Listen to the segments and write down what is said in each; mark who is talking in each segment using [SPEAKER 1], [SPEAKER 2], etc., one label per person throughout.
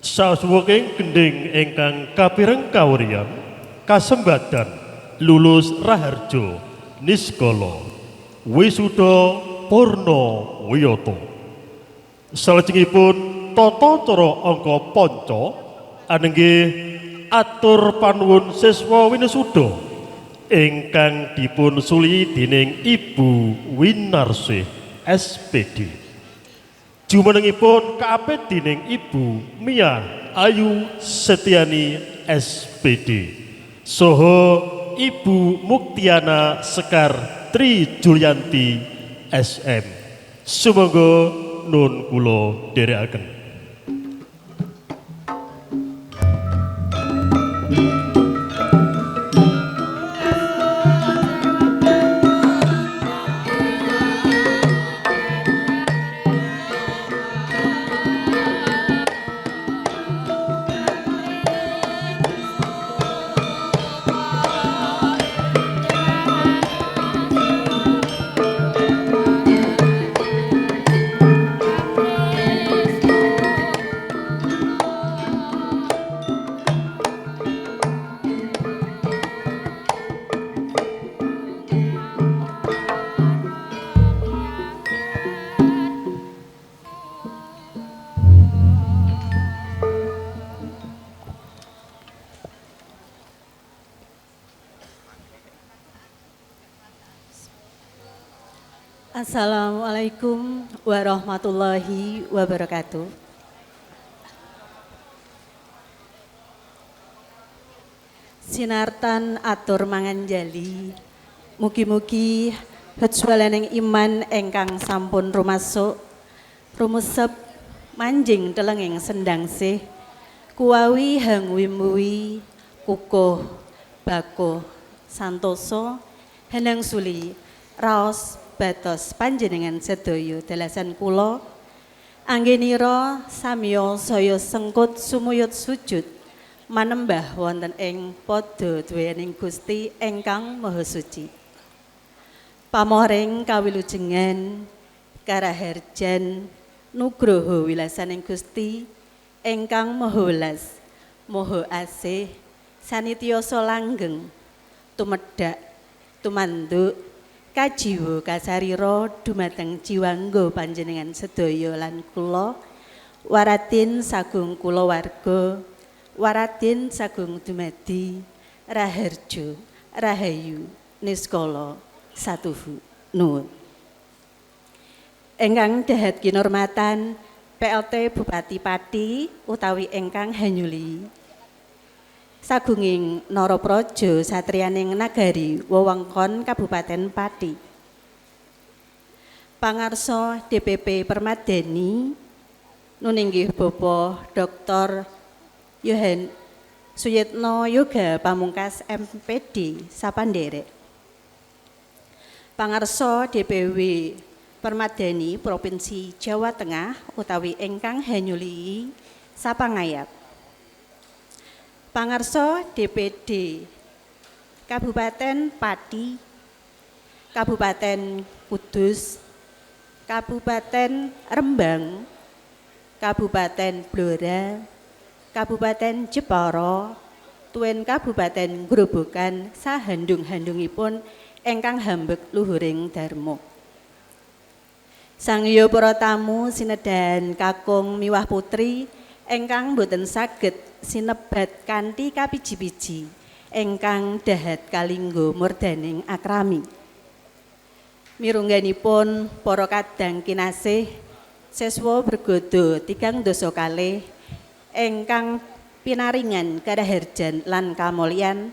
[SPEAKER 1] Sasuwuking gending ingkang kapireng kawriyan kasembadan lulus raharjo niskala wisuda purna wiyata. Salajengipun tata cara angka panca anenggih atur panuwun siswa winusuda ingkang dipun suli dening Ibu Winarsih SPD. Jumenengipun kaapit dening Ibu Mia Ayu Setiani SPD. Soho Ibu Muktiana Sekar Tri Julianti SM. Sumangga nun kula dherekaken.
[SPEAKER 2] Assalamualaikum warahmatullahi wabarakatuh. Sinartan atur manganjali, mugi-mugi hejwalaning iman ingkang sampun rumasuk, rumusep manjing telenging sendang sih, kuwawi hang wimbuwi, kukuh, bakuh, santoso, henang suli, raos batos panjenengan sedaya dalasan kula anggenira samya saya sengkut sumuyut sujud manembah wonten ing padha duwening Gusti ingkang Maha Suci. Pamoring kawilujengan karaharjan nugroho wilasaning Gusti ingkang Maha Welas, Maha Asih, sanitiyasa langgeng tumedhak tumanduk kajiwa kasarira dumateng jiwangga panjenengan sedaya lan kula waradin sagung kulawarga waradin sagung dumadi raharjo rahayu niskala satuhu nuwun. Ingkang dahat kinurmatan PLT Bupati Pati utawi ingkang hanyuli sagunging Narapraja satriyaning nagari wewengkon Kabupaten Pati. Pangarsa DPP Permadani nuninggih Bapak Dr. Yohan Suyitno Yoga Pamungkas MPD sapanderek. Pangarsa DPW Permadani Provinsi Jawa Tengah utawi ingkang hanyuli sapangayap. Pangarsa DPD Kabupaten Pati, Kabupaten Kudus, Kabupaten Rembang, Kabupaten Blora, Kabupaten Jepara, tuen Kabupaten Grobogan sahandung-handungipun ingkang hambek luhuring dharma. Sangya para tamu sinedan kakung miwah putri ingkang boten saged sinebat kanthi kapiji-piji ingkang dahat kalinggo murdaning akrami. Mirungganipun para kadang kinasih siswa bergodo 32 ingkang pinaringan karaharjan lan kamulyan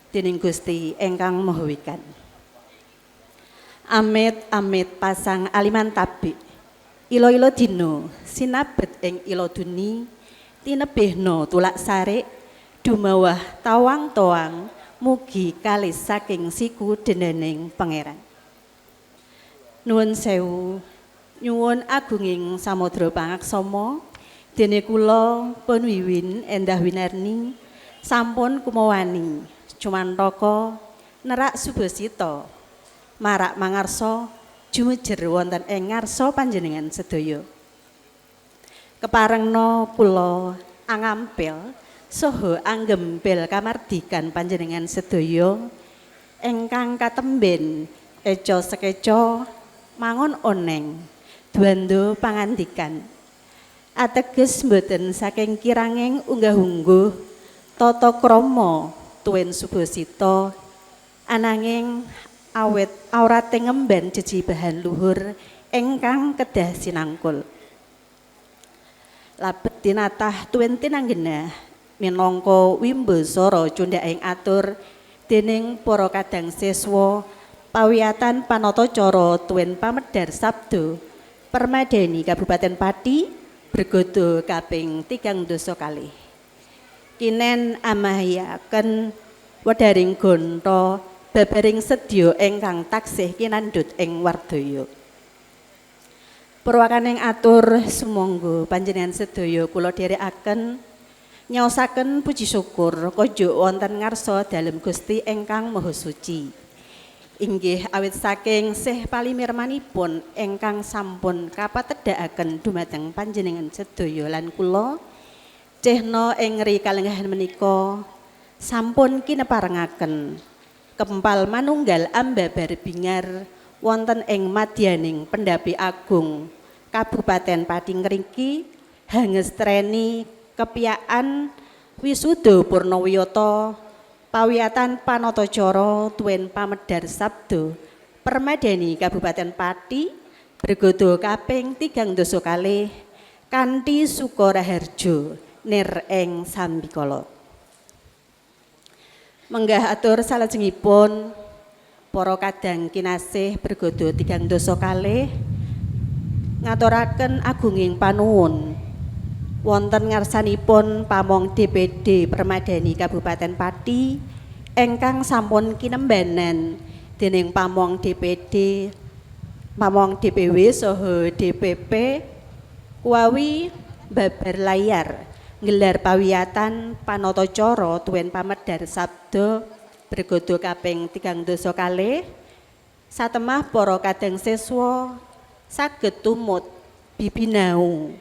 [SPEAKER 2] dening Gusti ingkang Maha Wikan. Amit amit pasang aliman tabik ilo-ilo dino sinabet ing ilo duni tinebihno tulak sarik dumawah tawang toang mugi kalis saking siku denening pangeran. Nuwun sewu, nyuwun agunging samudra pangaksama dene kula pun Wiwin Endah Winarni sampun kumawani cumantaka nerak subasita marak mangarsa jumejer wonten ing ngarsa panjenengan sedaya. Keparengna kula angampil saha anggempil kamardikan panjenengan sedaya ingkang katemben eca sekeca mangon oneng dwando pangandikan ateges mboten saking kiranging unggah-ungguh tata krama tuwin subasita ananging awit aurate ngemben jejibahan luhur ingkang kedah sinangkul. Labet tinatah tuwin tinanggenah minangka wimbasara cundhaking atur dening para kadang siswa pawiyatan panatacara tuwin pamedhar sabda Permadani Kabupaten Pati bregodo kaping 32. Kinen amahiaken wedharing gonta babaring sedya ingkang taksih kinandhut ing wardaya. Purwakaning atur sumangga panjenengan sedaya kula dherekaken nyaosaken puji syukur kojok wonten ngarsa dalem Gusti ingkang Maha Suci. Inggih awit saking sih palimirmanipun ingkang sampun kapatedhakaken dumateng panjenengan sedaya lan kula cehna ing ri kalenggahan menika sampun kineparengaken kempal manunggal ambabar bingar wonten ing madyaning Pendhapi Agung Kabupaten Pati ngriki hangestreni kepiyakan wisuda purnawiyata pawiyatan panatacara tuwin pamedhar sabda Permadani Kabupaten Pati bregodo kaping 32 kanthi Sukoraharjo nir ing sambikala. Menggah atur salajengipun para kadang kinasih bregodo 32 ngaturaken agunging panuwun wonten ngarsanipun pamong DPD Permadani Kabupaten Pati ingkang sampun kinembanan dening pamong DPD, pamong DPW saha DPP kuwawi babar layar nggelar pawiyatan panatacara tuwin pamedhar sabda bregodo kaping 32 satemah para kadang siswa saged tumut bibinau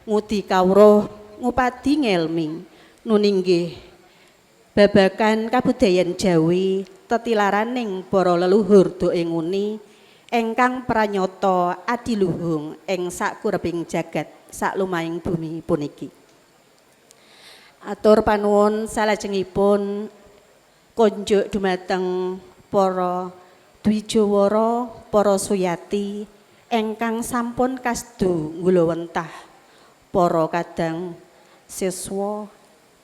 [SPEAKER 2] ngudi kawruh ngupadi ngelmi nuninggih babagan kabudayan Jawi tetilaraning para leluhur do ing nguni ingkang pranyata adiluhung ing sakureping jagat saklumahing bumi puniki. Atur panuwun salajengipun konjuk dumateng para dwijawara, para suyati ingkang sampun kasdu nggulawentah para kadang siswa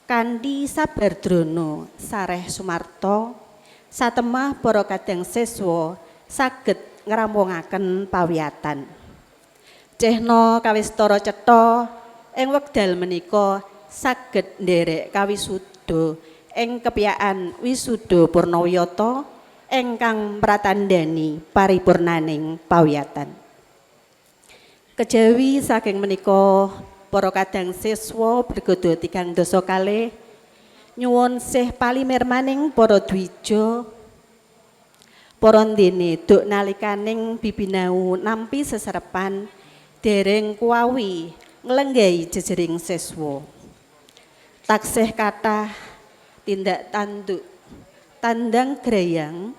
[SPEAKER 2] kanthi sabar drana sareh sumarta satemah para kadang siswa saged ngrampungaken pawiyatan. Cehna kawistara cetha ing wekdal menika saged nderek kawisuda ing kepiyakan wisuda purnawiyata ingkang pratandhani paripurnaning pawiyatan. Kejawi saking menika para kadang siswa bregodo 32 nyuwun sih palimirmaning para dwija para ndene duk nalikaning bibinau nampi seserepan dereng kuwawi nglenggahi jejering siswa. Taksih kathah tindak tanduk tandang greyang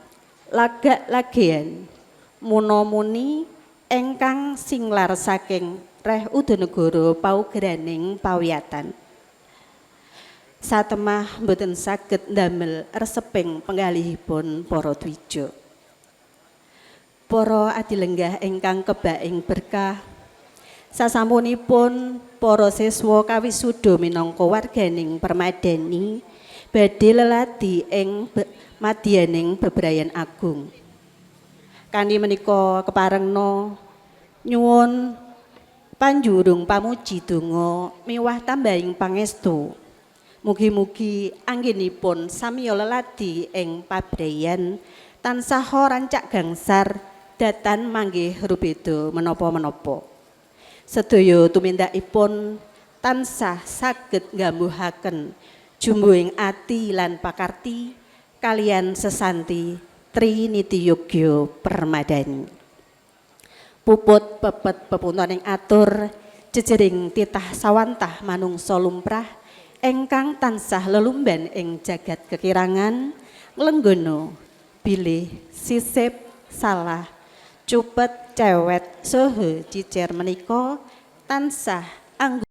[SPEAKER 2] lagak lagean muna-muni ingkang singlar saking reh udanegara paugraning pawiyatan. Satemah mboten saged ndamel reseping penggalihipun para dwija. Para adilenggah ingkang kebak ing berkah, sasampunipun para siswa kawisuda minangka warganing Permadani badhe leladi ing madyaning bebrayan agung. Kanthi menika keparengna nyuwun panjurung pamuji donga miwah tambahing pangestu. Mugi-mugi anggenipun samiya leladi ing pabrayan tansah rancak gangsar datan manggih rubeda menapa-menapa. Sedaya tumindakipun tansah saged nggambuhaken jumbuhing ati lan pakarti kaliyan sesanti Triniti Yogya Permadani. Puput pepet pepuntoning atur jejering titah sawantah manungsa lumrah Engkang tansah lelumban ing jagat kekirangan nglenggono bilih sisip salah cupet cewet saha cicir menika tansah anggo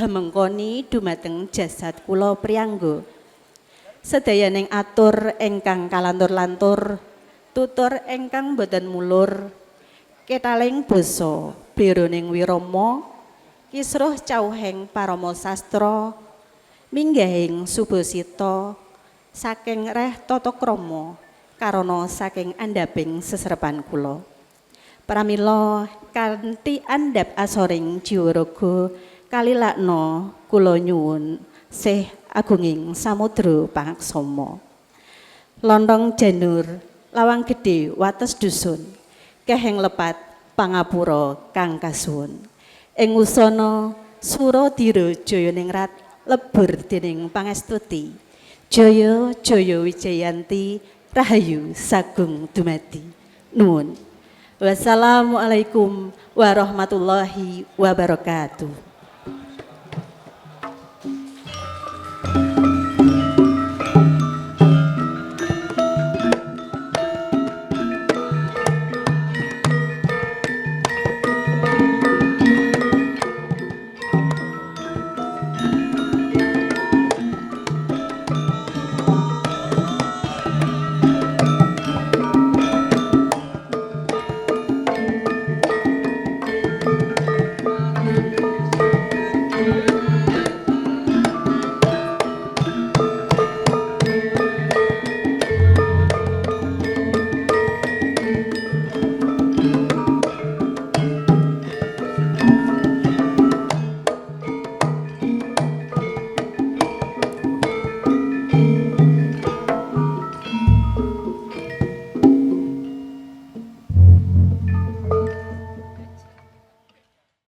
[SPEAKER 2] hamengkoni dumateng jasad kula priyangga. Sedayaning atur ingkang kalantur-lantur, tutur ingkang boten mulur, ketaling basa bleroning wirama, kisruh cauhing parama sastra, minggahing subasita saking reh tata krama karana saking andhaping seserepan kula. Pramila kanthi andhap asoring jiwa raga kalilakna kula nyuwun sih agunging samudra pangaksama. Lontong janur lawang gedhe wates dusun keheng lepat pangapura kang kasuwun. Ing usana Suradira Jayaningrat lebur dening pangestuti. Jaya Jaya Wijayanti Rahayu Sagung Dumadi. Nuwun. Wassalamualaikum warahmatullahi wabarakatuh.